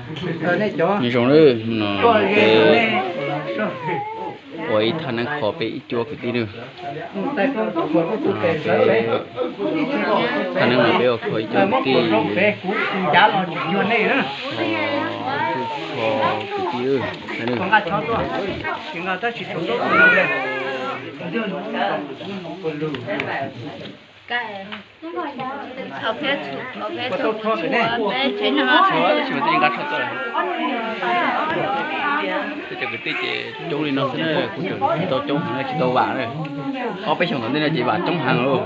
Nyob zoo nawb, no peb ua ib thaj neeb kho peb ib cuab kwv tij nawb. Thaj neeb no peb ua kho ib cuab kwv tij, kho kwv tij. Tab sis mas tej nqa tsho tuaj, tej cov kwv tij ces coob li no xwb na, kuv tseem tsis tau coob heev na, tsis tau vam na. Ob peb xyoos tom ntej no ces vam coob heev lauj,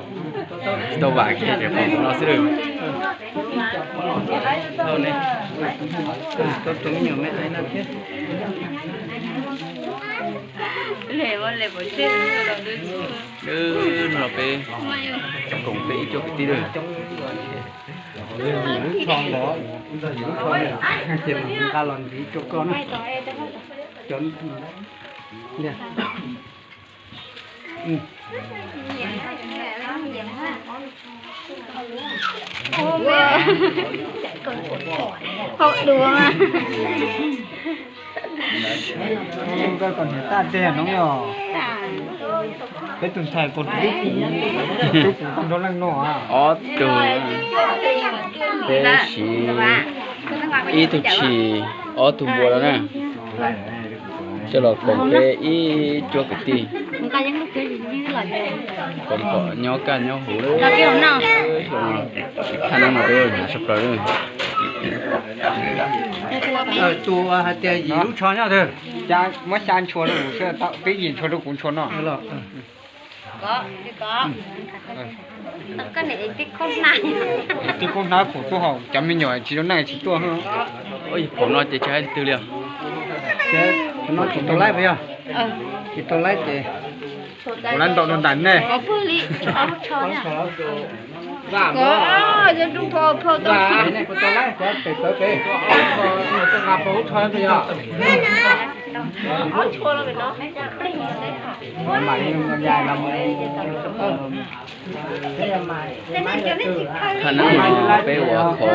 tsis tau vam kiag ces pom no xwb lauj. Lub no peb koom peb ib cuab kwv tij lawm. Yim lub tsho ntawd, yim lub tsho, ces nqa los ntxiv rau koj na. Cov, Haus dua. Koj kom niam tab teg no yog peb tus ntxhais puas tub kuv, tub kuv tau nrog leej no. Ob tug, peb siv ib tug tshis, ob tug npua no na, coj los koom peb ib cuab kwv tij, koom kom nyob kaj nyob huv. Thaj neeb no peb ua hnyav tshaj plaws. Tus hais tias yim lub tsho nyob twg? Muab xya ntshua rau kuv, peb yim ntshua rau kuv ntshua no. Tib khaub hnab khoom tuaj haus, cov me nyuam tsis tau neej tsis tuaj. Khoom no ces tsis hais twg li os. Tsis tau laib puas yog? Tsis tau laib ces kuv lab ntaus rau ntais nej. Thaj neeb no peb ua kho.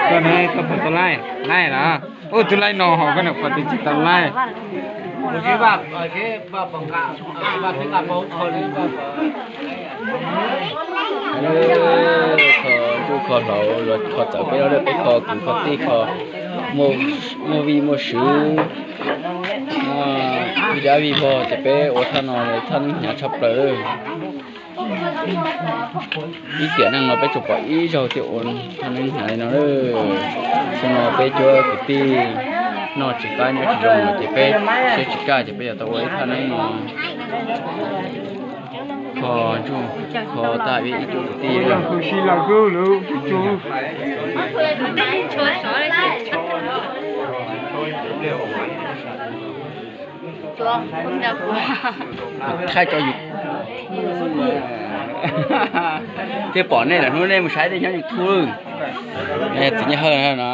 Koj ne, koj puas tau laij? Laij los? Ub, tus laij no ho koj niam pog twb tsis tau laij. Kho ntsuj kho hlauv los kho txawv peb los, peb kho kwv kho tij kho, muaj vij muaj sub, muaj vij dab vij vog ces peb ua thaj no thaj neeb hnyav tshaj plaws. Ib tiam neej no peb tsuas pom ib zaug thiaj ua thaj neeb hnyav li no. Xyoo no peb cuab kwv tij noj tsis qab nyob tsis zoo no ces peb siab tsis kaj ces peb yuav tau ua ib thaj neeb no kho ntsuj kho tag ib cuab kwv tij. Thaij tso YouTube, thiaj pom nej lawm hnub nej mus saib nej nyob YouTube. Txiv Nyiaj Hawj no.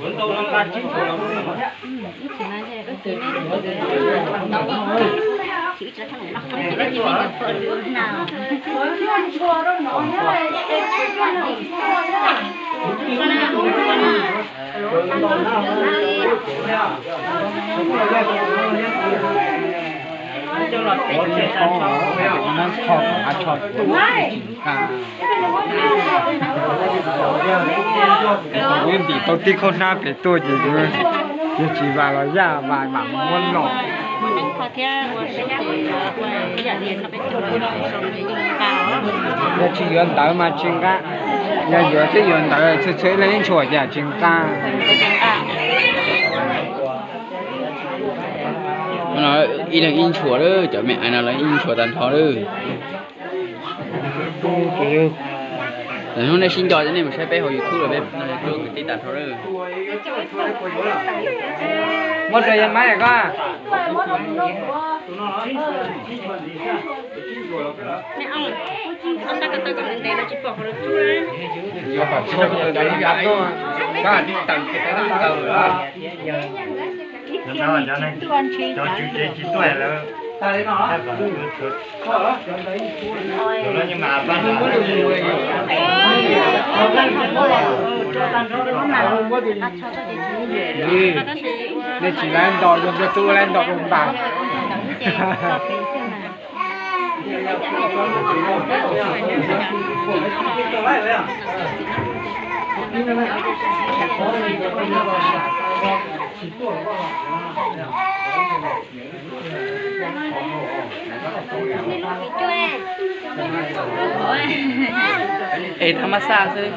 Los ntawd yom. Ntim tau tib khaub hnab pem tuaj ces yus, yus tsis vas los yaj vas mam muab noj. Yog tsis yuav ntawv mas tsis nqa, yog yuav twb yuav ntawv, txhua txhua ib leeg ib ntshuas cas tsis nqa. Ib leeg ib ntshuas lawm, cov me ais no lawv ib ntshuas tag nrho lawm. Hnub nej sib nco nej mus saib peb hauv YouTube los peb tso kwv tij tag nrho lawm. Muab rau yawg Maiv koj. Cov tswv tsev tsis tuaj lawm. Nej tsis lab nto, yog npawg tub lab nto ua npas. Es thaj mab xaj xwb.